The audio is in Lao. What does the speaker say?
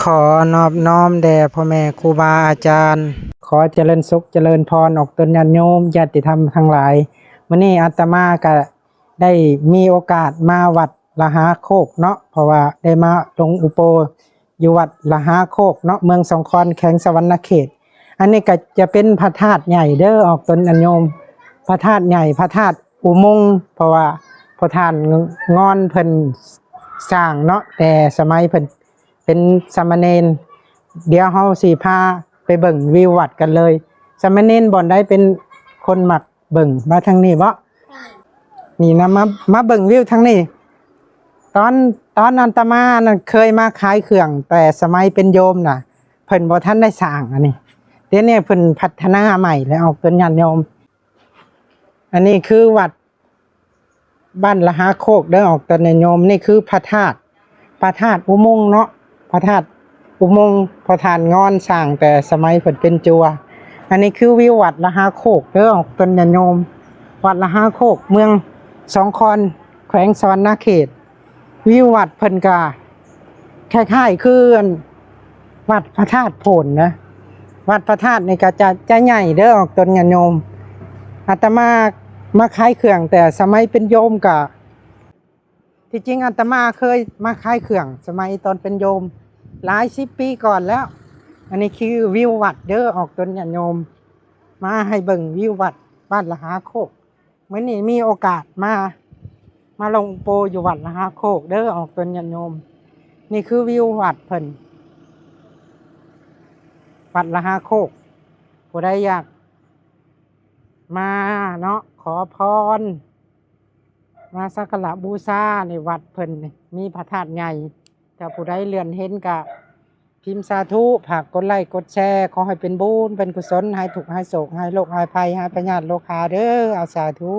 ຂໍນອບນ້ອມແດ່ພໍ່ແມ່ຄູບາອາຈານ, ຂໍຈະເລີນສຸກຈະເລີນພອນອອກຕົນຍາດໂຍມ ຍາດຕິທຳທັງຫຼາຍ. ມື້ນີ້ອາດຕະມາກະໄດ້ມີໂອກາດມາວັດລະຫາໂຄກເນາະ, ເພາະວ່າໄດ້ມາລົງອຸໂປຢູ່ວັດລະຫາໂຄກເນາະ, ເມືອງສອງຄອນ ແຂວງສະຫວັນນະເຂດ. ອັນນີ້ກະຈະເປັນພະທາດໃຫຍ່ເດີອອກຕົນຍາດໂຍມ, ພະທາດໃຫຍ່ ພະທາດອຸມົງ, ເພາະວ່າພໍ່ທ່ານງອນເພິ່ນສ້າງເນາະ ແຕ່ສະໄໝເພິ່ນ ເປັນສາມະເນນ. ດຽວເຮົາຊິພາໄປເບິ່ງວິວວັດກັນເລີຍ. ສາມະເນນບ່ອນໃດເປັນຄົນມັກເບິ່ງ? ມາທາງນີ້ເບາະ. ນີ້ນະ ມາ ມາເບິ່ງວິວທາງນີ້. ຕອນ ຕອນອາດຕະມານັ້ນເຄີຍມາຂາຍເຄື່ອງ ແຕ່ສະໄໝເປັນໂຍມນະ ເພິ່ນບໍ່ທັນໄດ້ສ້າງອັນນີ້. ດຽວນີ້ເພິ່ນພັດທະນາໃໝ່ແລ້ວອອກຕົນຍາດໂຍມ. ອັນນີ້ຄືວັດ ບ້ານລະຫາໂຄກເດີອອກຕົນຍາດໂຍມ. ນີ້ຄືພະທາດ ພະທາດອຸມົງເນາະ, ພະທາດອຸມົງ ພໍ່ທ່ານງອນສ້າງແຕ່ສະໄໝເພິ່ນເປັນຈົວ. ອັນນີ້ຄືວິວວັດລະຫາໂຄກເດີອອກຕົນຍາດໂຍມ, ວັດລະຫາໂຄກ ເມືອງສອງຄອນ ແຂວງສະຫວັນນະເຂດ. ວິວວັດເພິ່ນກະຄ້າຍໆຄືອັນວັດພະທາດໂພນນະ. ວັດພະທາດນີ້ກະຈະ ຈະໃຫຍ່ເດີອອກຕົນຍາດໂຍມ. ອາດຕະມາມາຂາຍເຄື່ອງແຕ່ສະໄໝເປັນໂຍມກະ ທີ່ຈິງອາດຕະມາເຄີຍມາຂາຍເຄື່ອງສະໄໝຕອນເປັນໂຍມຫຼາຍສິບປີກ່ອນແລ້ວ. ອັນນີ້ຄືວິວວັດເດີອອກຕົນຍາດໂຍມ, ມາໃຫ້ເບິ່ງວິວວັດບ້ານລະຫາໂຄກ. ມື້ນີ້ມີໂອກາດມາ ມາລົງອຸໂປຢູ່ວັດລະຫາໂຄກເດີອອກຕົນຍາດໂຍມ. ນີ້ຄືວິວວັດເພິ່ນ ວັດລະຫາໂຄກ. ຜູ້ໃດຢາກມາເນາະ ຂໍພອນ ມາສັກກາລະບູຊາໃນວັດເພິ່ນນີ້ ມີພະທາດໃຫຍ່. ຖ້າຜູ້ໃດເລື່ອນເຫັນກະພິມສາທຸ, ຝາກກົດໄລ້ກົດແຊ. ຂໍໃຫ້ເປັນບຸນເປັນກຸສົນ, ຫາຍທຸກຫາຍໂສກ, ຫາຍໂລກຫາຍໄພ, ຫາຍພະຍາດໂລຄາເດີ. ອາ ສາທຸ.